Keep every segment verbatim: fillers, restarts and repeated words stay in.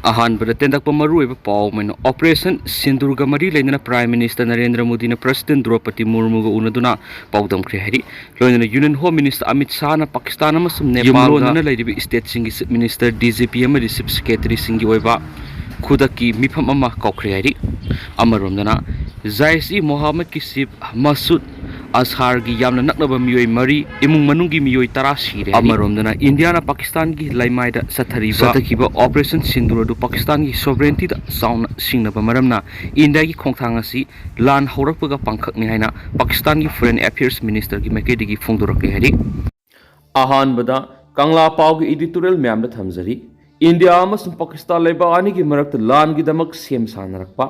ꯑꯍꯥꯟꯕꯗ ꯇꯦꯟꯗꯛꯄ ꯃꯔꯨꯑꯣꯏꯕ ꯄꯥꯎ ꯑꯃ ꯑꯣꯏꯅ Operation Sindoorꯒ ꯃꯔꯤ ꯂꯩꯅꯅ Prime Minister ꯅꯔꯦꯟꯗ꯭ꯔ ꯃꯣꯗꯤꯅ President ꯗ꯭ꯔꯧꯄꯗꯤ ꯃꯨꯔꯃꯨꯒ ꯎꯅꯗꯨꯅ ꯄꯥꯎꯗꯝꯈ꯭ꯔꯦ ꯍꯥꯏꯔꯤ꯫ ꯂꯣꯏꯅꯅ Union Home Minister Amit ꯁꯥꯍꯅ Pakistan ꯑꯃꯁꯨꯡ ꯅꯦꯄꯥꯜꯒ ꯌꯨꯝꯂꯣꯟꯅꯅ ꯂꯩꯔꯤꯕ stateꯁꯤꯡꯒꯤ Chief Minister, D G P ꯑꯃꯗꯤ Chief Secretaryꯁꯤꯡꯒꯤ ꯑꯣꯏꯕ ꯈꯨꯗꯛꯀꯤ ꯃꯤꯐꯝ ꯑꯃ ꯀꯧꯈ꯭ꯔꯦ ꯍꯥꯏꯔꯤ꯫ ꯑꯃꯔꯣꯝꯗꯅ ꯖꯥꯏꯁ ꯏ ꯃꯣꯍꯥꯃꯗꯀꯤ chief ꯃꯁꯨꯗ ꯑꯁꯥꯔꯒꯤ ꯌꯥꯝꯅ ꯅꯛꯅꯕ ꯃꯤꯑꯣꯏ ꯃꯔꯤ, ꯏꯃꯨꯡ ꯃꯅꯨꯡꯒꯤ ꯃꯤꯑꯣꯏ ꯇꯔꯥ ꯁꯤꯔꯦ ꯍꯥꯏꯔꯤ꯫ ꯑꯃꯔꯣꯝꯗꯅ ꯏꯟꯗꯤꯌꯥꯅ ꯄꯥꯀꯤꯁꯇꯥꯟꯒꯤ ꯂꯩꯃꯥꯏꯗ ꯆꯠꯊꯔꯤꯕ ꯆꯠꯊꯈꯤꯕ Operation Sindoor ꯑꯗꯨ ꯄꯥꯀꯤꯁꯇꯥꯟꯒꯤ sovereigntyꯗ ꯆꯥꯎꯅ ꯁꯤꯡꯅꯕ ꯃꯔꯝꯅ ꯏꯟꯗꯤꯌꯥꯒꯤ ꯈꯣꯡꯊꯥꯡ ꯑꯁꯤ ꯂꯥꯟ ꯍꯧꯔꯛꯄꯒ ꯄꯥꯡꯈꯛꯅꯤ ꯍꯥꯏꯅ ꯄꯥꯀꯤꯁꯇꯥꯟꯒꯤ Foreign Affairs Ministerꯒꯤ ꯃꯥꯏꯀꯩꯗꯒꯤ ꯐꯣꯡꯗꯣꯔꯛꯂꯦ ꯍꯥꯏꯔꯤ꯫ ꯑꯍꯥꯟꯕꯗ ꯀꯪꯂꯥ ꯄꯥꯎꯒꯤ editorial ꯃꯌꯥꯝꯗ ꯊꯝꯖꯔꯤ꯫ ꯏꯟꯗꯤꯌꯥ ꯑꯃꯁꯨꯡ ꯄꯥꯀꯤꯁꯇꯥꯟ ꯂꯩꯕꯥꯛ ꯑꯅꯤꯒꯤ ꯃꯔꯛꯇ ꯂꯥꯟꯒꯤꯗꯃꯛ ꯁꯦꯝ ꯁꯥꯅꯔꯛꯄ꯫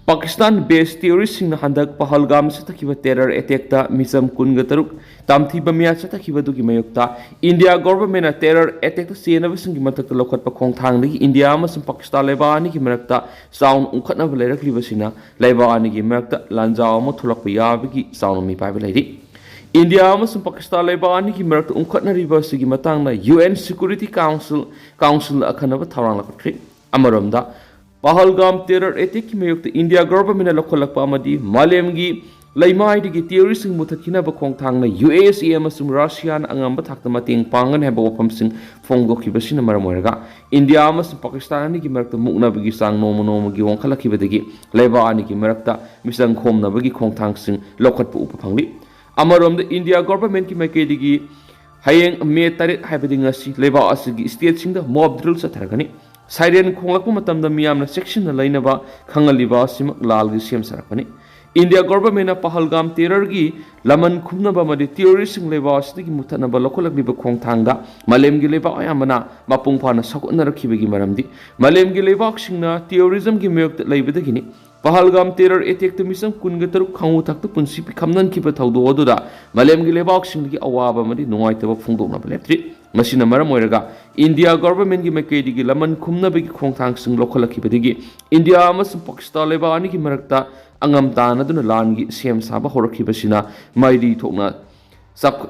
ꯄꯥꯀꯤꯁꯇꯥꯟ based terroristꯁꯤꯡꯅ ꯍꯟꯗꯛ ꯄꯍꯜꯒꯥꯝ ꯆꯠꯊꯈꯤꯕ terror attackꯇ ꯃꯤꯆꯝ ꯀꯨꯟꯒ ꯇꯔꯨꯛ ꯇꯝꯊꯤꯕ ꯃꯤꯌꯥ ꯆꯠꯊꯈꯤꯕꯗꯨꯒꯤ ꯃꯥꯌꯣꯛꯇ ꯏꯟꯗꯤꯌꯥ governmentꯅ terror attackꯇ ꯆꯦꯟꯅꯕꯁꯤꯡꯒꯤ ꯃꯊꯛꯇ ꯂꯧꯈꯠꯄ ꯈꯣꯡꯊꯥꯡꯗꯒꯤ ꯏꯟꯗꯤꯌꯥ ꯑꯃꯁꯨꯡ ꯄꯥꯀꯤꯁꯇꯥꯟ ꯂꯩꯕꯥꯛ ꯑꯅꯤꯒꯤ ꯃꯔꯛꯇ ꯆꯥꯎꯅ ꯎꯪꯈꯠꯅꯕ ꯂꯩꯔꯛꯂꯤꯕꯁꯤꯅ ꯂꯩꯕꯥꯛ ꯑꯅꯤꯒꯤ ꯃꯔꯛꯇ ꯂꯥꯟꯖꯥꯎ ꯑꯃ ꯊꯣꯛꯂꯛꯄ ꯌꯥꯕꯒꯤ ꯆꯥꯎꯅ ꯃꯤꯄꯥꯏꯕ ꯂꯩꯔꯤ꯫ ꯏꯟꯗꯤꯌꯥ ꯑꯃꯁꯨꯡ ꯄꯥꯀꯤꯁꯇꯥꯟ ꯂꯩꯕꯥꯛ ꯑꯅꯤꯒꯤ ꯃꯔꯛꯇ ꯎꯪꯈꯠꯅꯔꯤꯕ ꯑꯁꯤꯒꯤ ꯃꯇꯥꯡꯗ UN Security Council, Councilꯅ ꯑꯈꯟꯅꯕ ꯊꯧꯔꯥꯡ ꯂꯧꯈꯠꯈ꯭ꯔꯤ꯫ ꯑꯃꯔꯣꯝꯗ, ꯄꯍꯜꯒꯥꯝ terror attackꯀꯤ ꯃꯥꯌꯣꯛꯇ ꯏꯟꯗꯤꯌꯥ governmentꯅ ꯂꯧꯈꯠꯂꯛꯄ ꯑꯃꯗꯤ ꯃꯥꯂꯦꯝꯒꯤ ꯂꯩꯃꯥꯏꯗꯒꯤ terroristꯁꯤꯡ ꯃꯨꯊꯠꯈꯤꯅꯕ ꯈꯣꯡꯊꯥꯡꯅ USA ꯑꯃꯁꯨꯡ ꯔꯁꯤꯌꯥꯅ ꯑꯉꯝꯕ ꯊꯥꯛꯇ ꯃꯇꯦꯡ ꯄꯥꯡꯒꯅꯤ ꯍꯥꯏꯕ ꯋꯥꯐꯝꯁꯤꯡ ꯐꯣꯡꯗꯣꯛꯈꯤꯕꯁꯤꯅ ꯃꯔꯝ ꯑꯣꯏꯔꯒ ꯏꯟꯗꯤꯌꯥ ꯑꯃꯁꯨꯡ ꯄꯥꯀꯤꯁꯇꯥꯟ ꯑꯅꯤꯒꯤ ꯃꯔꯛꯇ ꯃꯨꯛꯅꯕꯒꯤ ꯆꯥꯡ ꯅꯣꯡꯃ ꯅꯣꯡꯃꯒꯤ ꯋꯥꯡꯈꯠꯂꯛꯈꯤꯕꯗꯒꯤ ꯂꯩꯕꯥꯛ ꯑꯅꯤꯒꯤ ꯃꯔꯛꯇ ꯃꯤꯆꯪ ꯈꯣꯝꯅꯕꯒꯤ ꯈꯣꯡꯊꯥꯡꯁꯤꯡ ꯂꯧꯈꯠꯄ ꯎꯕ ꯐꯪꯂꯤ꯫ ꯑꯃꯔꯣꯝꯗ ꯏꯟꯗꯤꯌꯥ governmentꯀꯤ ꯃꯥꯏꯀꯩꯗꯒꯤ ꯍꯌꯦꯡ ꯃꯦ ꯇꯔꯦꯠ ꯍꯥꯏꯕꯗꯤ ꯉꯁꯤ ꯂꯩꯕꯥꯛ ꯑꯁꯤꯒꯤ stateꯁꯤꯡꯗ mob drill ꯆꯠꯊꯔꯒꯅꯤ꯫ Siren ꯈꯣꯡꯂꯛꯄ ꯃꯇꯝꯗ ꯃꯤꯌꯥꯝꯅ ꯆꯦꯛꯁꯤꯟꯅ ꯂꯩꯅꯕ ꯈꯪꯍꯜꯂꯤꯕ ꯑꯁꯤꯃꯛ ꯂꯥꯜꯒꯤ ꯁꯦꯝ ꯁꯥꯔꯛꯄꯅꯤ꯫ ꯏꯟꯗꯤꯌꯥ governmentꯅ ꯄꯍꯜꯒꯥꯝ terrorꯒꯤ ꯂꯃꯟ ꯈꯨꯝꯅꯕ ꯑꯃꯗꯤ terroristꯁꯤꯡ ꯂꯩꯕꯥꯛ ꯑꯁꯤꯗꯒꯤ ꯃꯨꯠꯊꯠꯅꯕ ꯂꯧꯈꯠꯂꯛꯂꯤꯕ ꯈꯣꯡꯊꯥꯡꯗ ꯃꯥꯂꯦꯝꯒꯤ ꯂꯩꯕꯥꯛ ꯑꯌꯥꯝꯕꯅ ꯃꯄꯨꯡ ꯐꯥꯅ ꯁꯧꯒꯠꯅꯔꯛꯈꯤꯕꯒꯤ ꯃꯔꯝꯗꯤ ꯃꯥꯂꯦꯝꯒꯤ ꯂꯩꯕꯥꯛꯁꯤꯡꯅ terrorismꯒꯤ ꯃꯥꯌꯣꯛꯇ ꯂꯩꯕꯗꯒꯤꯅꯤ꯫ ꯄꯍꯜꯒꯥꯝ terror attackꯇ ꯃꯤꯆꯝ ꯀꯨꯟꯒ ꯇꯔꯨꯛ ꯈꯥꯉꯨ ꯊꯛꯇ ꯄꯨꯟꯁꯤ ꯄꯤꯈꯝꯅꯈꯤꯕ ꯊꯧꯗꯣꯛ ꯑꯗꯨꯗ ꯃꯥꯂꯦꯝꯒꯤ ꯂꯩꯕꯥꯛꯁꯤꯡꯗꯒꯤ ꯑꯋꯥꯕ ꯑꯃꯗꯤ ꯅꯨꯡꯉꯥꯏꯇꯕ ꯐꯣꯡꯗꯣꯛꯅꯕ ꯂꯦꯞꯇ꯭ꯔꯤ꯫ ꯃꯁꯤꯅ ꯃꯔꯝ ꯑꯣꯏꯔꯒ ꯏꯟꯗꯤꯌꯥ governmentꯀꯤ ꯃꯥꯏꯀꯩꯗꯒꯤ ꯂꯃꯟ ꯈꯨꯝꯅꯕꯒꯤ ꯈꯣꯡꯊꯥꯡꯁꯤꯡ ꯂꯧꯈꯠꯂꯛꯈꯤꯕꯗꯒꯤ ꯏꯟꯗꯤꯌꯥ ꯑꯃꯁꯨꯡ ꯄꯥꯀꯤꯁꯇꯥꯟ ꯂꯩꯕꯥꯛ ꯑꯅꯤꯒꯤ ꯃꯔꯛꯇ ꯑꯉꯝ ꯇꯥꯟꯅꯗꯨꯅ ꯂꯥꯟꯒꯤ ꯁꯦꯝ ꯁꯥꯕ ꯍꯧꯔꯛꯈꯤꯕꯁꯤꯅ ꯃꯩꯔꯤ ꯊꯣꯛꯅ ꯆꯞ-,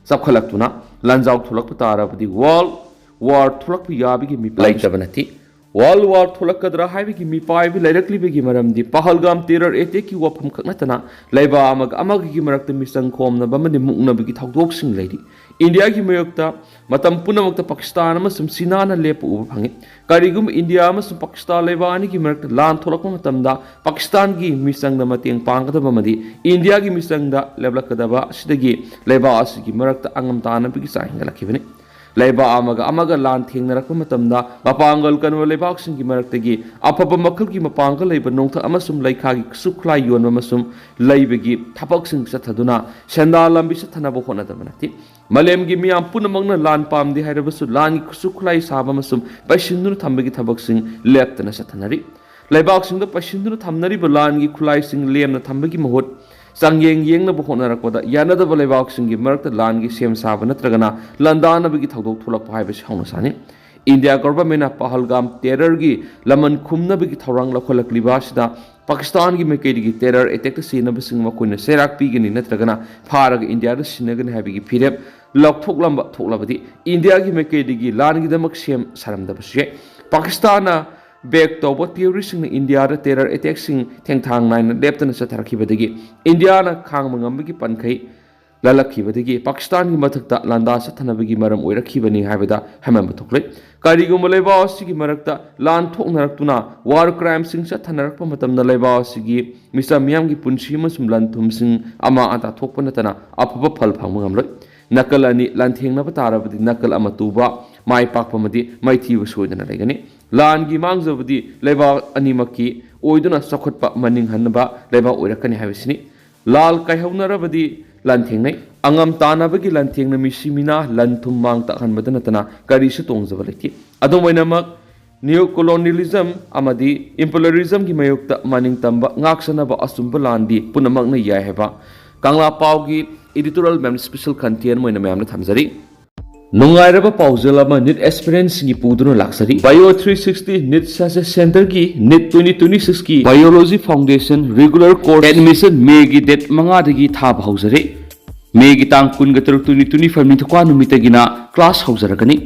ꯆꯞꯈꯠꯂꯛꯇꯨꯅ ꯂꯥꯟꯖꯥꯎ ꯊꯣꯛꯂꯛꯄ ꯇꯥꯔꯕꯗꯤ world war ꯊꯣꯛꯂꯛꯄ ꯌꯥꯕꯒꯤ ꯃꯤꯄꯥꯏ ꯂꯩꯇꯕ ꯅꯠꯇꯦ꯫ World War ꯊꯣꯛꯂꯛꯀꯗ꯭ꯔꯥ ꯍꯥꯏꯕꯒꯤ ꯃꯤꯄꯥꯏꯕ ꯂꯩꯔꯛꯂꯤꯕꯒꯤ ꯃꯔꯝꯗꯤ ꯄꯍꯜꯒꯥꯝ terror attackꯀꯤ ꯋꯥꯐꯝ ꯈꯛ ꯅꯠꯇꯅ ꯂꯩꯕꯥꯛ ꯑꯃꯒ ꯑꯃꯒꯒꯤ ꯃꯔꯛꯇ ꯃꯤꯆꯪ ꯈꯣꯝꯅꯕ ꯑꯃꯗꯤ ꯃꯨꯛꯅꯕꯒꯤ ꯊꯧꯗꯣꯛꯁꯤꯡ ꯂꯩꯔꯤ꯫ ꯏꯟꯗꯤꯌꯥꯒꯤ ꯃꯥꯌꯣꯛꯇ ꯃꯇꯝ ꯄꯨꯝꯅꯃꯛꯇ ꯄꯥꯀꯤꯁꯇꯥꯟ ꯑꯃꯁꯨꯡ ꯆꯤꯅꯥꯅ ꯂꯦꯞꯄ ꯎꯕ ꯐꯪꯉꯤ꯫ ꯀꯔꯤꯒꯨꯝꯕ ꯏꯟꯗꯤꯌꯥ ꯑꯃꯁꯨꯡ ꯄꯥꯀꯤꯁꯇꯥꯟ ꯂꯩꯕꯥꯛ ꯑꯅꯤꯒꯤ ꯃꯔꯛꯇ ꯂꯥꯟ ꯊꯣꯛꯂꯛꯄ ꯃꯇꯝꯗ ꯄꯥꯀꯤꯁꯇꯥꯟꯒꯤ ꯃꯤꯆꯪꯗ ꯃꯇꯦꯡ ꯄꯥꯡꯒꯗꯕ ꯑꯃꯗꯤ ꯏꯟꯗꯤꯌꯥꯒꯤ ꯃꯤꯆꯪꯗ ꯂꯦꯞꯂꯛꯀꯗꯕ ꯑꯁꯤꯗꯒꯤ ꯂꯩꯕꯥꯛ ꯑꯁꯤꯒꯤ ꯃꯔꯛꯇ ꯑꯉꯝ ꯇꯥꯟꯅꯕꯒꯤ ꯆꯥꯡ ꯍꯦꯟꯒꯠꯂꯛꯈꯤꯕꯅꯤ꯫ ꯂꯩꯕꯥꯛ ꯑꯃꯒ ꯑꯃꯒ ꯂꯥꯟ ꯊꯦꯡꯅꯔꯛꯄ ꯃꯇꯝꯗ ꯃꯄꯥꯡꯒꯜ ꯀꯟꯕ ꯂꯩꯕꯥꯛꯁꯤꯡꯒꯤ ꯃꯔꯛꯇꯒꯤ ꯑꯐꯕ ꯃꯈꯜꯒꯤ ꯃꯄꯥꯡꯒꯜ ꯂꯩꯕ ꯅꯣꯡꯊꯛ ꯑꯃꯁꯨꯡ ꯂꯩꯈꯥꯒꯤ ꯈꯨꯠꯁꯨ ꯈꯨꯠꯂꯥꯏ ꯌꯣꯟꯕ ꯑꯃꯁꯨꯡ ꯂꯩꯕꯒꯤ ꯊꯕꯛꯁꯤꯡ ꯆꯠꯊꯗꯨꯅ ꯁꯦꯟꯗꯥꯟ ꯂꯝꯕꯤ ꯆꯠꯊꯅꯕ ꯍꯣꯠꯅꯗꯕ ꯅꯠꯇꯦ꯫ ꯃꯥꯂꯦꯝꯒꯤ ꯃꯤꯌꯥꯝ ꯄꯨꯝꯅꯃꯛꯅ ꯂꯥꯟ ꯄꯥꯝꯗꯦ ꯍꯥꯏꯔꯕꯁꯨ ꯂꯥꯟꯒꯤ ꯈꯨꯠꯁꯨ ꯈꯨꯠꯂꯥꯏ ꯁꯥꯕ ꯑꯃꯁꯨꯡ ꯄꯩꯁꯤꯟꯗꯨꯅ ꯊꯝꯕꯒꯤ ꯊꯕꯛꯁꯤꯡ ꯂꯦꯞꯇꯅ ꯆꯠꯊꯅꯔꯤ꯫ ꯂꯩꯕꯥꯛꯁꯤꯡꯗ ꯄꯩꯁꯤꯟꯗꯨꯅ ꯊꯝꯅꯔꯤꯕ ꯂꯥꯟꯒꯤ ꯈꯨꯠꯂꯥꯏꯁꯤꯡ ꯂꯦꯝꯅ ꯊꯝꯕꯒꯤ ꯃꯍꯨꯠ ꯆꯥꯡꯌꯦꯡ ꯌꯦꯡꯅꯕ ꯍꯣꯠꯅꯔꯛꯄꯗ ꯌꯥꯅꯗꯕ ꯂꯩꯕꯥꯛꯁꯤꯡꯒꯤ ꯃꯔꯛꯇ ꯂꯥꯟꯒꯤ ꯁꯦꯝ ꯁꯥꯕ ꯅꯠꯇ꯭ꯔꯒꯅ ꯂꯥꯟꯗꯥꯅꯕꯒꯤ ꯊꯧꯗꯣꯛ ꯊꯣꯛꯂꯛꯄ ꯍꯥꯏꯕꯁꯤ ꯍꯧꯅ ꯁꯥꯅꯤ꯫ ꯏꯟꯗꯤꯌꯥ ꯒꯣꯚꯔꯟꯃꯦꯟꯠꯅ ꯄꯍꯜꯒꯥꯝ terrorꯒꯤ ꯂꯃꯟ ꯈꯨꯝꯅꯕꯒꯤ ꯊꯧꯔꯥꯡ ꯂꯧꯈꯠꯂꯛꯂꯤꯕ ꯑꯁꯤꯗ ꯄꯥꯀꯤꯁꯇꯥꯟꯒꯤ ꯃꯥꯏꯀꯩꯗꯒꯤ terror attackꯇ ꯁꯤꯖꯤꯟꯅꯕꯁꯤꯡ ꯃꯈꯣꯏꯅ ꯆꯩꯔꯥꯛ ꯄꯤꯒꯅꯤ ꯅꯠꯇ꯭ꯔꯒꯅ ꯐꯥꯔꯒ ꯏꯟꯗꯤꯌꯥꯗ ꯁꯤꯟꯅꯒꯅꯤ ꯍꯥꯏꯕꯒꯤ ꯐꯤꯔꯦꯞ ꯂꯧꯊꯣꯛꯂꯝꯕ ꯊꯣꯛꯂꯕꯗꯤ ꯏꯟꯗꯤꯌꯥꯒꯤ ꯃꯥꯏꯀꯩꯗꯒꯤ ꯂꯥꯟꯒꯤꯗꯃꯛ ꯁꯦꯝ ꯁꯥꯔꯝꯗꯕꯁꯨ ꯌꯥꯏ꯫ ꯄꯥꯀꯤꯁꯇꯥꯟꯅ back ꯇꯧꯕ terroristꯁꯤꯡꯅ ꯏꯟꯗꯤꯌꯥꯗ terror attackꯁꯤꯡ ꯊꯦꯡꯊꯥꯡ ꯅꯥꯏꯅ ꯂꯦꯞꯇꯅ ꯆꯠꯊꯔꯛꯈꯤꯕꯗꯒꯤ ꯏꯟꯗꯤꯌꯥꯅ ꯈꯥꯡꯕ ꯉꯝꯕꯒꯤ ꯄꯟꯈꯩ ꯂꯥꯜꯂꯛꯈꯤꯕꯗꯒꯤ ꯄꯥꯀꯤꯁꯇꯥꯟꯒꯤ ꯃꯊꯛꯇ ꯂꯥꯟꯗꯥ ꯆꯠꯊꯅꯕꯒꯤ ꯃꯔꯝ ꯑꯣꯏꯔꯛꯈꯤꯕꯅꯤ ꯍꯥꯏꯕꯗ ꯍꯥꯏꯃꯟꯕ ꯊꯣꯛꯂꯦ꯫ ꯀꯔꯤꯒꯨꯝꯕ ꯂꯩꯕꯥꯛ ꯑꯁꯤꯒꯤ ꯃꯔꯛꯇ ꯂꯥꯟ ꯊꯣꯛꯅꯔꯛꯇꯨꯅ war crimeꯁꯤꯡ ꯆꯠꯊꯅꯔꯛꯄ ꯃꯇꯝꯗ ꯂꯩꯕꯥꯛ ꯑꯁꯤꯒꯤ ꯃꯤꯆꯝ ꯃꯤꯌꯥꯝꯒꯤ ꯄꯨꯟꯁꯤ ꯑꯃꯁꯨꯡ ꯂꯟ ꯊꯨꯝꯁꯤꯡ ꯑꯃꯥ ꯑꯇꯥ ꯊꯣꯛꯄ ꯅꯠꯇꯅ ꯑꯐꯕ ꯐꯜ ꯐꯪꯕ ꯉꯝꯂꯣꯏ꯫ ꯅꯥꯀꯜ ꯑꯅꯤ ꯂꯥꯟꯊꯦꯡꯅꯕ ꯇꯥꯔꯕꯗꯤ ꯅꯥꯀꯜ ꯑꯃ ꯇꯨꯕ, ꯃꯥꯏ ꯄꯥꯛꯄ ꯑꯃꯗꯤ ꯃꯥꯏꯊꯤꯕ ꯁꯣꯏꯗꯅ ꯂꯩꯒꯅꯤ꯫ ꯂꯥꯟꯒꯤ ꯃꯥꯡꯖꯕꯗꯤ ꯂꯩꯕꯥꯛ ꯑꯅꯤꯃꯛꯀꯤ ꯑꯣꯏꯗꯨꯅ ꯆꯥꯎꯈꯠꯄ ꯃꯅꯤꯡ ꯍꯟꯅꯕ ꯂꯩꯕꯥꯛ ꯑꯣꯏꯔꯛꯀꯅꯤ ꯍꯥꯏꯕꯁꯤꯅꯤ꯫ ꯂꯥꯜ ꯀꯥꯏꯍꯧꯅꯔꯕꯗꯤ ꯂꯥꯟꯊꯦꯡꯅꯩ꯫ ꯑꯉꯝ ꯇꯥꯟꯅꯕꯒꯤ ꯂꯥꯟꯊꯦꯡꯅ ꯃꯤꯁꯤ ꯃꯤꯅꯥ ꯂꯟ ꯊꯨꯝ ꯃꯥꯡ ꯇꯥꯛꯍꯟꯕꯗ ꯅꯠꯇꯅ ꯀꯔꯤꯁꯨ ꯇꯣꯡꯖꯕ ꯂꯩꯇꯦ꯫ ꯑꯗꯨꯝ ꯑꯣꯏꯅꯃꯛ, neo colonialism ꯑꯃꯗꯤ imperialismꯒꯤ ꯃꯥꯌꯣꯛꯇ ꯃꯅꯤꯡ ꯇꯝꯕ ꯉꯥꯛꯆꯅꯕ ꯑꯆꯨꯝꯕ ꯂꯥꯟꯗꯤ ꯄꯨꯝꯅꯃꯛꯅ ꯌꯥꯏ ꯍꯥꯏꯕ ꯀꯪꯂꯥ ꯄꯥꯎꯒꯤ editorial ꯃꯌꯥꯝ special content ꯑꯣꯏꯅ ꯃꯌꯥꯝꯗ ꯊꯝꯖꯔꯤ꯫ ꯅꯨꯡꯉꯥꯏꯔꯕ ꯄꯥꯎꯖꯦꯜ ꯑꯃ NEET aspirantꯁꯤꯡꯒꯤ ꯄꯨꯗꯨꯅ ꯂꯥꯛꯆꯔꯤ꯫ Bio three sixty NEET Success Centreꯒꯤ NEET twenty twenty sixꯀꯤ Biology Foundation regular course admission mayꯒꯤ date ꯃꯉꯥꯗꯒꯤ ꯊꯥꯕ ꯍꯧꯖꯔꯦ꯫ mayꯒꯤ ꯇꯥꯡ ꯀꯨꯟꯒ ꯇꯔꯨꯛ twenty twenty five ꯅꯤꯡꯊꯧꯀꯥ ꯅꯨꯃꯤꯠꯇꯒꯤꯅ class ꯍꯧꯖꯔꯛꯀꯅꯤ꯫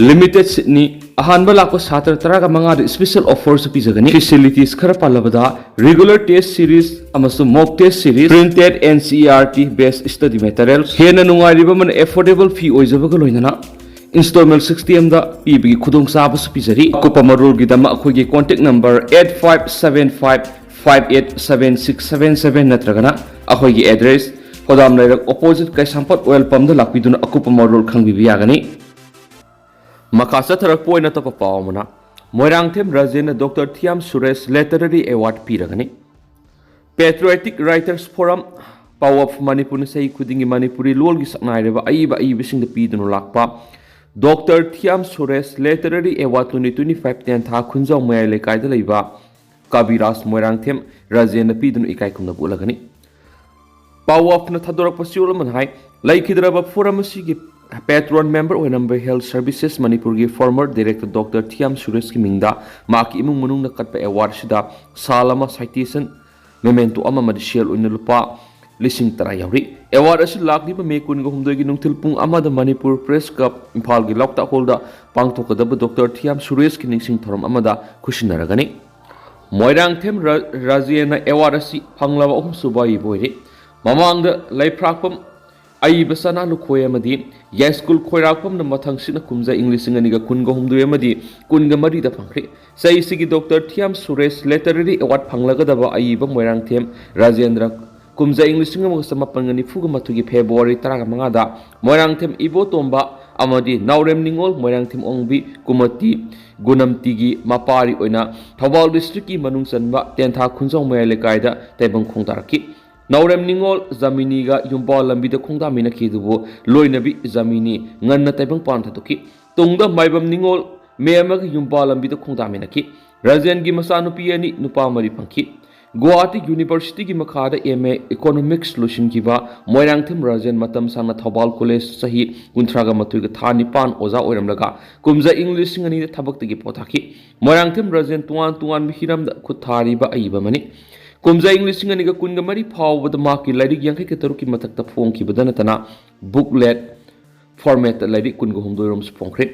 Limited seatꯅꯤ꯫ ꯑꯍꯥꯟꯕ ꯂꯥꯛꯄ ꯁꯥꯇ꯭ꯔ ꯇꯔꯥꯒ ꯃꯉꯥꯗ special offerꯁꯨ ꯄꯤꯖꯒꯅꯤ꯫ Facilities ꯈꯔ ꯄꯜꯂꯕꯗ, regular test series ꯑꯃꯁꯨꯡ mock test series, printed N C E R T based study materials, ꯍꯦꯟꯅ ꯅꯨꯡꯉꯥꯏꯔꯤꯕ ꯑꯃꯅ affordable fee ꯑꯣꯏꯖꯕꯒ ꯂꯣꯏꯅꯅ installment systemꯗ ꯄꯤꯕꯒꯤ ꯈꯨꯗꯣꯡꯆꯥꯕꯁꯨ ꯄꯤꯖꯔꯤ꯫ ꯑꯀꯨꯞꯄ ꯃꯔꯣꯜꯒꯤꯗꯃꯛ ꯑꯩꯈꯣꯏꯒꯤ contact number eight five seven five five eight seven six seven seven ꯅꯠꯇ꯭ꯔꯒꯅ ꯑꯩꯈꯣꯏꯒꯤ address, ꯐꯣꯗꯥꯝ ꯂꯩꯔꯛ opposite ꯀꯩꯁꯥꯝꯄꯥꯠ oil pumpꯗ ꯂꯥꯛꯄꯤꯗꯨꯅ ꯑꯀꯨꯞꯄ ꯃꯔꯣꯜ ꯈꯪꯕꯤꯕ ꯌꯥꯒꯅꯤ꯫ ꯃꯈꯥ ꯆꯠꯊꯔꯛꯄ ꯑꯣꯏꯅ ꯑꯇꯣꯞꯄ ꯄꯥꯎ ꯑꯃꯅ, Moirangthem ꯔꯥꯖꯦꯟꯅ Doctor Thiyam Suresh Literary Award ꯄꯤꯔꯒꯅꯤ꯫ Patriotic Writers Forum, Power of Manipurꯅ ꯆꯍꯤ ꯈꯨꯗꯤꯡꯒꯤ ꯃꯅꯤꯄꯨꯔꯤ ꯂꯣꯜꯒꯤ ꯁꯛꯅꯥꯏꯔꯕ ꯑꯏꯕ ꯑꯏꯕꯁꯤꯡꯗ ꯄꯤꯗꯨꯅ ꯂꯥꯛꯄ Doctor ꯊꯤꯌꯥꯝ Suresh Literary Award twenty twenty-five ꯇꯦꯟꯊꯥ ꯈꯨꯟꯖꯥꯎ ꯃꯌꯥꯏ ꯂꯩꯀꯥꯏꯗ ꯂꯩꯕ ꯀꯕꯤꯔꯥꯖ ꯃꯣꯏꯔꯥꯡꯊꯦꯝ ꯔꯥꯖꯦꯟꯅ ꯄꯤꯗꯨꯅ ꯏꯀꯥꯏ ꯈꯨꯝꯅꯕ ꯎꯠꯂꯒꯅꯤ꯫ ꯄꯥꯎ ꯑꯣꯐꯅ ꯊꯥꯗꯣꯔꯛꯄ ꯆꯦꯔꯣꯜ ꯑꯃꯅ ꯍꯥꯏ, ꯂꯩꯈꯤꯗ꯭ꯔꯕ ꯐꯣꯔꯝ ꯑꯁꯤꯒꯤ patron member ꯑꯣꯏꯔꯝꯕ Health Services ꯃꯅꯤꯄꯨꯔꯒꯤ former director Doctor ꯊꯤꯌꯥꯝ ꯁꯨꯔꯦꯁꯀꯤ ꯃꯤꯡꯗ ꯃꯍꯥꯛꯀꯤ ꯏꯃꯨꯡ ꯃꯅꯨꯡꯅ ꯀꯠꯄ award ꯑꯁꯤꯗ ꯁꯥꯜ ꯑꯃ, citation, memento ꯑꯃ ꯑꯃꯗꯤ ꯁꯦꯜ ꯑꯣꯏꯅ ꯂꯨꯄꯥ ꯂꯤꯁꯤꯡ ꯇꯔꯥ ꯌꯥꯎꯔꯤ꯫ Award ꯑꯁꯤ ꯂꯥꯛꯂꯤꯕ ꯃꯦ ꯀꯨꯟꯒ ꯍꯨꯝꯗꯣꯏꯒꯤ ꯅꯨꯡꯊꯤꯜ ꯄꯨꯡ ꯑꯃꯗ ꯃꯅꯤꯄꯨꯔ Press Club ꯏꯝꯐꯥꯜꯒꯤ ꯂꯣꯛꯇꯥꯛ ꯍꯣꯜꯗ ꯄꯥꯡꯊꯣꯛꯀꯗꯕ Doctor ꯊꯤꯌꯥꯝ ꯁꯨꯔꯦꯁꯀꯤ ꯅꯤꯡꯁꯤꯡ ꯊꯧꯔꯝ ꯑꯃꯗ ꯈꯨꯠꯁꯤꯟꯅꯔꯒꯅꯤ꯫ ꯃꯣꯏꯔꯥꯡꯊꯦꯝ ꯔ-, ꯔꯥꯖꯦꯟꯅ award ꯑꯁꯤ ꯐꯪꯂꯕ ꯑꯍꯨꯝꯁꯨꯕ ꯑꯏꯕ ꯑꯣꯏꯔꯤ꯫ ꯃꯃꯥꯡꯗ ꯂꯩꯐ꯭ꯔꯥꯛꯄꯝ ꯑꯏꯕ ꯁꯅꯥ ꯂꯨꯈꯣꯏ ꯑꯃꯗꯤ ꯌꯥꯏꯁ꯭ꯀꯨꯜ ꯈꯣꯏꯔꯥꯛꯄꯝꯅ ꯃꯊꯪꯁꯤꯠꯅ ꯀꯨꯝꯖꯥ ꯏꯪ ꯂꯤꯁꯤꯡ ꯑꯅꯤꯒ ꯀꯨꯟꯒ ꯍꯨꯝꯗꯣꯏ ꯑꯃꯗꯤ ꯀꯨꯟꯒ ꯃꯔꯤꯗ ꯐꯪꯈ꯭ꯔꯦ꯫ ꯆꯍꯤꯁꯤꯒꯤ Doctor ꯊꯤꯌꯥꯝ ꯁꯨꯔꯦꯁ Literary Award ꯐꯪꯂꯒꯗꯕ ꯑꯏꯕ ꯃꯣꯏꯔꯥꯡꯊꯦꯝ ꯔꯥꯖꯦꯟꯗ꯭ꯔ ꯀꯨꯝꯖꯥ ꯏꯪ ꯂꯤꯁꯤꯡ ꯑꯃꯒ ꯆꯃꯥꯄꯟꯒ ꯅꯤꯐꯨꯒ ꯃꯥꯊꯣꯏꯒꯤ ꯐꯦꯕ꯭ꯔꯨꯋꯥꯔꯤ ꯇꯔꯥꯃꯉꯥꯗ ꯃꯣꯏꯔꯥꯡꯊꯦꯝ ꯏꯕꯣꯇꯣꯝꯕ ꯑꯃꯗꯤ ꯅꯥꯎꯔꯦꯝ ꯅꯤꯉꯣꯜ ꯃꯣꯏꯔꯥꯡꯊꯦꯝ ꯑꯣꯡꯕꯤ ꯀꯨꯃꯇꯤ ꯒꯨꯅꯝꯇꯤꯒꯤ ꯃꯄꯥꯔꯤ ꯑꯣꯏꯅ ꯊꯧꯕꯥꯜ districtꯀꯤ ꯃꯅꯨꯡ ꯆꯟꯕ ꯇꯦꯟꯊꯥ ꯈꯨꯟꯖꯥꯎ ꯃꯌꯥꯏ ꯂꯩꯀꯥꯏꯗ ꯇꯥꯏꯕꯪ ꯈꯣꯡꯗꯥꯔꯛꯈꯤ꯫ ꯅꯥꯎꯔꯦꯝ ꯅꯤꯉꯣꯜ ꯖꯥꯃꯤꯅꯤꯒ ꯌꯨꯝꯕꯥꯜ ꯂꯝꯕꯤꯗ ꯈꯣꯡꯗꯥꯃꯤꯟꯅꯈꯤ, ꯑꯗꯨꯕꯨ ꯂꯣꯏꯅꯕꯤ ꯖꯥꯃꯤꯅꯤ ꯉꯟꯅ ꯇꯥꯏꯕꯪ ꯄꯥꯟ ꯊꯥꯗꯣꯛꯈꯤ꯫ ꯇꯨꯡꯗ ꯃꯥꯏꯕꯝ ꯅꯤꯉꯣꯜ ꯃꯦ ꯑꯃꯒ ꯌꯨꯝꯕꯥꯜ ꯂꯝꯕꯤꯗ ꯈꯣꯡꯗꯥꯃꯤꯟꯅꯈꯤ꯫ ꯔꯥꯖꯦꯟꯒꯤ ꯃꯆꯥꯅꯨꯄꯤ ꯑꯅꯤ, ꯅꯨꯄꯥ ꯃꯔꯤ ꯐꯪꯈꯤ꯫ ꯒꯨꯋꯥꯍꯥꯇꯤ ꯌꯨꯅꯤꯚꯔꯁꯤꯇꯤꯒꯤ ꯃꯈꯥꯗ M A Economics ꯂꯣꯏꯁꯤꯟꯈꯤꯕ Moirangthem Rajen ꯃꯇꯝ ꯁꯥꯡꯅ ꯊꯧꯕꯥꯜ ꯀꯣꯂꯦꯖ ꯆꯍꯤ ꯀꯨꯟꯊ꯭ꯔꯥꯒ ꯃꯥꯊꯣꯏꯒ ꯊꯥ ꯅꯤꯄꯥꯟ ꯑꯣꯖꯥ ꯑꯣꯏꯔꯝꯂꯒ ꯀꯨꯝꯖꯥ ꯏꯪ ꯂꯤꯁꯤꯡ ꯑꯅꯤꯗ ꯊꯕꯛꯇꯒꯤ ꯄꯣꯊꯥꯈꯤ꯫ ꯃꯣꯏꯔꯥꯡꯊꯦꯝ ꯔꯥꯖꯦꯟ ꯇꯣꯉꯥꯟ ꯇꯣꯉꯥꯟꯕ ꯍꯤꯔꯝꯗ ꯈꯨꯠ ꯊꯥꯔꯤꯕ ꯑꯏꯕ ꯑꯃꯅꯤ꯫ ꯀꯨꯝꯖꯥ ꯏꯪ ꯂꯤꯁꯤꯡ ꯑꯅꯤꯒ ꯀꯨꯟꯒ ꯃꯔꯤ ꯐꯥꯎꯕꯗ ꯃꯍꯥꯛꯀꯤ ꯂꯥꯏꯔꯤꯛ ꯌꯥꯡꯈꯩꯒ ꯇꯔꯨꯛꯀꯤ ꯃꯊꯛꯇ ꯐꯣꯡꯈꯤꯕꯗ ꯅꯠꯇꯅ booklet formatꯇ ꯂꯥꯏꯔꯤꯛ ꯀꯨꯟꯒ ꯍꯨꯝꯗꯣꯏ ꯔꯣꯝꯁꯨ ꯐꯣꯡꯈ꯭ꯔꯦ꯫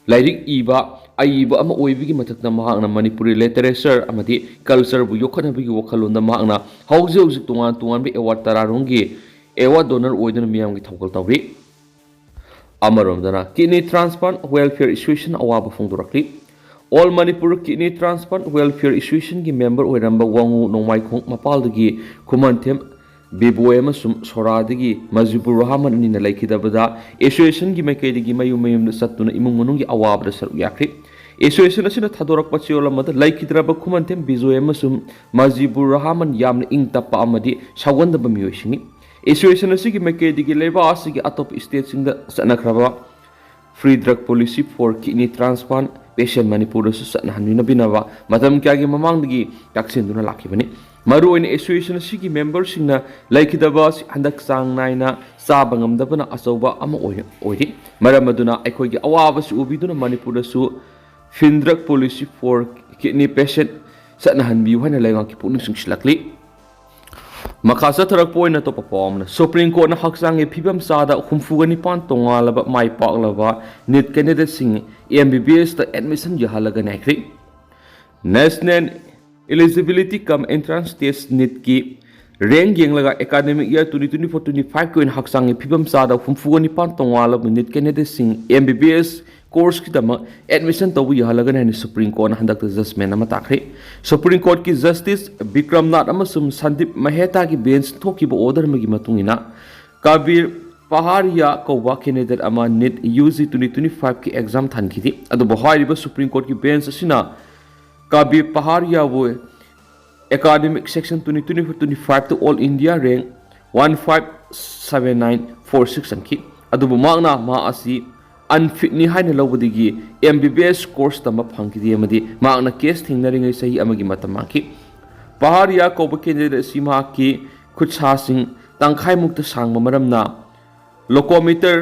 ꯂꯥꯏꯔꯤꯛ ꯏꯕ, ꯑꯏꯕ ꯑꯃ ꯑꯣꯏꯕꯒꯤ ꯃꯊꯛꯇ ꯃꯍꯥꯛꯅ ꯃꯅꯤꯄꯨꯔꯤ literature ꯑꯃꯗꯤ cultureꯕꯨ ꯌꯣꯛꯈꯠꯅꯕꯒꯤ ꯋꯥꯈꯜꯂꯣꯟꯗ ꯃꯍꯥꯛꯅ ꯍꯧꯖꯤꯛ ꯍꯧꯖꯤꯛ ꯇꯣꯉꯥꯟ ꯇꯣꯉꯥꯟꯕ award ꯇꯔꯥꯔꯣꯝꯒꯤ award donor ꯑꯣꯏꯗꯨꯅ ꯃꯤꯌꯥꯝꯒꯤ ꯊꯧꯒꯜ ꯇꯧꯔꯤ꯫ ꯑꯃꯔꯣꯝꯗꯅ Kidney Transplant Welfare Association ꯑꯋꯥꯕ ꯐꯣꯡꯗꯣꯔꯛꯂꯤ꯫ All Manipur Kidney Transplant Welfare Associationꯒꯤ member ꯑꯣꯏꯔꯝꯕ ꯋꯥꯉꯨ ꯅꯣꯡꯃꯥꯏꯈꯣꯡ ꯃꯄꯥꯜꯗꯒꯤ ꯈꯨꯃꯟꯊꯦꯝ ꯕꯤꯕꯣꯏ ꯑꯃꯁꯨꯡ ꯁꯣꯔꯥꯗꯒꯤ ꯃꯖꯤꯕꯨꯔ ꯔꯍꯥꯃꯟ ꯑꯅꯤꯅ ꯂꯩꯈꯤꯗꯕꯗ associationꯒꯤ ꯃꯥꯏꯀꯩꯗꯒꯤ ꯃꯌꯨꯝ ꯃꯌꯨꯝꯗ ꯆꯠꯇꯨꯅ ꯏꯃꯨꯡ ꯃꯅꯨꯡꯒꯤ ꯑꯋꯥꯕꯗ ꯁꯔꯨꯛ ꯌꯥꯈ꯭ꯔꯤ꯫ Association ꯑꯁꯤꯅ ꯊꯥꯗꯣꯔꯛꯄ ꯆꯦꯔꯣꯜ ꯑꯃꯗ ꯂꯩꯈꯤꯗ꯭ꯔꯕ ꯈꯨꯃꯟꯊꯦꯝ ꯕꯤꯖꯣꯏ ꯑꯃꯁꯨꯡ ꯃꯖꯤꯕꯨꯔ ꯔꯍꯥꯃꯟ ꯌꯥꯝꯅ ꯏꯪ ꯇꯞꯄ ꯑꯃꯗꯤ ꯁꯥꯎꯒꯟꯗꯕ ꯃꯤꯑꯣꯏꯁꯤꯡꯅꯤ꯫ Association ꯑꯁꯤꯒꯤ ꯃꯥꯏꯀꯩꯗꯒꯤ ꯂꯩꯕꯥꯛ ꯑꯁꯤꯒꯤ ꯑꯇꯣꯞꯄ stateꯁꯤꯡꯗ ꯆꯠꯅꯈ꯭ꯔꯕ Free Drug Policy for Kidney Transplant Patient ꯃꯅꯤꯄꯨꯔꯗꯁꯨ ꯆꯠꯅꯍꯟꯕꯤꯅꯕ ꯃꯇꯝ ꯀꯌꯥꯒꯤ ꯃꯃꯥꯡꯗꯒꯤ ꯇꯥꯛꯁꯤꯟꯗꯨꯅ ꯂꯥꯛꯈꯤꯕꯅꯤ꯫ ꯃꯔꯨꯑꯣꯏꯅ association ꯑꯁꯤꯒꯤ memberꯁꯤꯡꯅ ꯂꯩꯈꯤꯗꯕ ꯑꯁꯤ ꯍꯟꯗꯛ ꯆꯥꯡ ꯅꯥꯏꯅ ꯆꯥꯕ ꯉꯝꯗꯕꯅ ꯑꯆꯧꯕ ꯑꯃ ꯑꯣꯏꯅ ꯑꯣꯏꯔꯤ꯫ ꯃꯔꯝ ꯑꯗꯨꯅ ꯑꯩꯈꯣꯏꯒꯤ ꯑꯋꯥꯕꯁꯤ ꯎꯕꯤꯗꯨꯅ ꯃꯅꯤꯄꯨꯔꯗꯁꯨ Free Drug Policy for Kidney Patient ꯆꯠꯅꯍꯟꯕꯤꯌꯨ ꯍꯥꯏꯅ ꯂꯩꯉꯥꯛꯀꯤ ꯄꯨꯛꯅꯤꯡ ꯆꯤꯡꯁꯤꯜꯂꯛꯂꯤ꯫ ꯃꯈꯥ ꯆꯠꯊꯔꯛꯄ ꯑꯣꯏꯅ ꯑꯇꯣꯞꯄ ꯄꯥꯎ ꯑꯃꯅ, Supreme Courtꯅ ꯍꯛꯆꯥꯡꯒꯤ ꯐꯤꯕꯝ ꯆꯥꯗ ꯍꯨꯝꯐꯨꯒ ꯅꯤꯄꯥꯟ ꯇꯣꯉꯥꯜꯂꯕ ꯃꯥꯏ ꯄꯥꯛꯂꯕ NEET candidateꯁꯤꯡ MBBSꯇ admission ꯌꯥꯍꯜꯂꯒ ꯉꯥꯏꯈ꯭ꯔꯤ꯫ National Eligibility cum Entrance Test NEETꯀꯤ rank ꯌꯦꯡꯂꯒ academic year twenty twenty-four twenty-fiveꯀꯤ ꯑꯣꯏꯅ ꯍꯛꯆꯥꯡꯒꯤ ꯐꯤꯕꯝ ꯆꯥꯗ ꯍꯨꯝꯐꯨꯒ ꯅꯤꯄꯥꯟ ꯇꯣꯉꯥꯜꯂꯕ NEET candidateꯁꯤꯡ MBBS courseꯀꯤꯗꯃꯛ admission ꯇꯧꯕ ꯌꯥꯍꯜꯂꯒꯅꯤ ꯍꯥꯏꯅ Supreme Courtꯅ ꯍꯟꯗꯛꯇ judgment ꯑꯃ ꯇꯥꯈ꯭ꯔꯦ꯫ Supreme Courtꯀꯤ Justice ꯕꯤꯀ꯭ꯔꯝꯅꯥꯊ ꯑꯃꯁꯨꯡ ꯁꯟꯗꯤꯞ ꯃꯍꯦꯇꯥꯒꯤ benchꯅ ꯊꯣꯛꯈꯤꯕ order ꯑꯃꯒꯤ ꯃꯇꯨꯡ ꯏꯟꯅ, ꯀꯕꯤꯔ ꯄꯍꯥꯔꯤꯌꯥ ꯀꯧꯕ candidate ꯑꯃ NEET UG twenty twenty-fiveꯀꯤ exam ꯊꯥꯟꯈꯤꯗꯦ꯫ ꯑꯗꯨꯕꯨ ꯍꯥꯏꯔꯤꯕ Supreme Courtꯀꯤ bench ꯑꯁꯤꯅ Kabir ꯄꯍꯥꯔꯤꯌꯥꯕꯨ academic session twenty twenty-four twenty-fiveꯇ All India rank one five seven nine four six ꯆꯟꯈꯤ꯫ ꯑꯗꯨꯕꯨ ꯃꯍꯥꯛꯅ ꯃꯍꯥꯛ ꯑꯁꯤ unfitꯅꯤ ꯍꯥꯏꯅ ꯂꯧꯕꯗꯒꯤ MBBS course ꯇꯝꯕ ꯐꯪꯈꯤꯗꯦ ꯑꯃꯗꯤ ꯃꯍꯥꯛꯅ case ꯊꯦꯡꯅꯔꯤꯉꯩ ꯆꯍꯤ ꯑꯃꯒꯤ ꯃꯇꯝ ꯃꯥꯡꯈꯤ꯫ ꯄꯍꯥꯔꯤꯌꯥ ꯀꯧꯕ candidate ꯑꯁꯤ ꯃꯍꯥꯛꯀꯤ ꯈꯨꯠꯁꯥꯁꯤꯡ ꯇꯪꯈꯥꯏꯃꯨꯛꯇ ꯁꯥꯡꯕ ꯃꯔꯝꯅ locomotor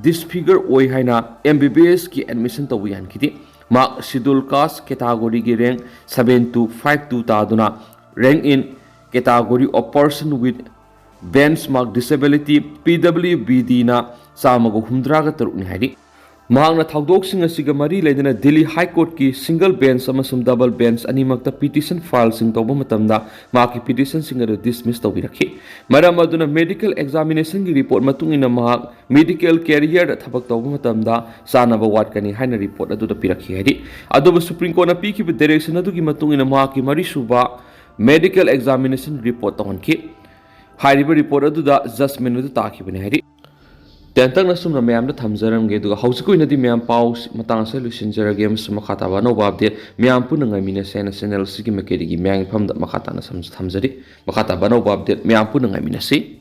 disfigure ꯑꯣꯏ ꯍꯥꯏꯅ MBBSꯀꯤ admission ꯇꯧꯕ ꯌꯥꯍꯟꯈꯤꯗꯦ꯫ ꯃꯍꯥꯛ Schedule Caste categoryꯒꯤ rank seven two five two ꯇꯥꯗꯨꯅ Rank in Category of Person with Benchmark Disability, PWBDꯅ ꯆꯥꯝꯃꯒ ꯍꯨꯝꯗ꯭ꯔꯥꯒ ꯇꯔꯨꯛꯅꯤ ꯍꯥꯏꯔꯤ꯫ ꯃꯍꯥꯛꯅ ꯊꯧꯗꯣꯛꯁꯤꯡ ꯑꯁꯤꯒ ꯃꯔꯤ ꯂꯩꯅꯅ ꯗꯤꯜꯂꯤ ꯍꯥꯏ ꯀꯣꯔꯠꯀꯤ ꯁꯤꯡꯒꯜ ꯕꯦꯟꯆ ꯑꯃꯁꯨꯡ ꯗꯕꯜ ꯕꯦꯟꯆ ꯑꯅꯤꯃꯛꯇ ꯄꯤꯇꯤꯁꯟ ꯐꯥꯏꯜꯁꯤꯡ ꯇꯧꯕ ꯃꯇꯝꯗ ꯃꯍꯥꯛꯀꯤ ꯄꯤꯇꯤꯁꯟꯁꯤꯡ ꯑꯗꯨ ꯗꯤꯁꯃꯤꯁ ꯇꯧꯕꯤꯔꯛꯈꯤ꯫ ꯃꯔꯝ ꯑꯗꯨꯅ ꯃꯦꯗꯤꯀꯦꯜ ꯑꯦꯛꯖꯥꯃꯤꯅꯦꯁꯟꯒꯤ ꯔꯤꯄꯣꯔꯠ ꯃꯇꯨꯡ ꯏꯟꯅ ꯃꯍꯥꯛ ꯃꯦꯗꯤꯀꯦꯜ ꯀꯦꯔꯤꯌꯔꯗ ꯊꯕꯛ ꯇꯧꯕ ꯃꯇꯝꯗ ꯆꯥꯅꯕ ꯋꯥꯠꯀꯅꯤ ꯍꯥꯏꯅ ꯔꯤꯄꯣꯔꯠ ꯑꯗꯨꯗ ꯄꯤꯔꯛꯈꯤ ꯍꯥꯏꯔꯤ꯫ ꯑꯗꯨꯕꯨ ꯁꯨꯄ꯭ꯔꯤꯝ ꯀꯣꯔꯠꯅ ꯄꯤꯈꯤꯕ ꯗꯥꯏꯔꯦꯛꯁꯟ ꯑꯗꯨꯒꯤ ꯃꯇꯨꯡ ꯏꯟꯅ ꯃꯍꯥꯛꯀꯤ ꯃꯔꯤꯁꯨꯕ ꯃꯦꯗꯤꯀꯦꯜ ꯑꯦꯛꯖꯥꯃꯤꯅꯦꯁꯟ ꯔꯤꯄꯣꯔꯠ ꯇꯧꯍꯟꯈꯤ꯫ ꯍꯥꯏꯔꯤꯕ ꯔꯤꯄꯣꯔꯠ ꯑꯗꯨꯗ ꯖꯁꯃꯦꯟ ꯑꯗꯨ ꯇꯥꯈꯤꯕꯅꯤ ꯍꯥꯏꯔꯤ꯫ ꯇꯦꯟꯇꯛꯅ ꯁꯨꯝꯅ ꯃꯌꯥꯝꯗ ꯊꯝꯖꯔꯝꯒꯦ, ꯑꯗꯨꯒ ꯍꯧꯖꯤꯛꯀꯤ ꯑꯣꯏꯅꯗꯤ ꯃꯌꯥꯝ ꯄꯥꯎ ꯃꯇꯥꯡ ꯑꯁꯤꯗ ꯂꯣꯏꯁꯤꯟꯖꯔꯒꯦ, ꯑꯃꯁꯨꯡ ꯃꯈꯥ ꯇꯥꯕ ꯑꯅꯧꯕ ꯑꯞꯗꯦꯠ ꯃꯌꯥꯝ ꯄꯨꯟꯅ ꯉꯥꯏꯃꯤꯟꯅꯁꯦ ꯍꯥꯏꯅ ꯆꯦꯅꯦꯜ ꯑꯁꯤꯒꯤ ꯃꯥꯏꯀꯩꯗꯒꯤ ꯃꯌꯥꯝꯒꯤ ꯃꯐꯝꯗ ꯃꯈꯥ ꯇꯥꯅ ꯁꯝ-, ꯊꯝꯖꯔꯤ꯫ ꯃꯈꯥ ꯇꯥꯕ ꯑꯅꯧꯕ ꯑꯞꯗꯦꯠ ꯃꯌꯥꯝ ꯄꯨꯟꯅ ꯉꯥꯏꯃꯤꯟꯅꯁꯤ꯫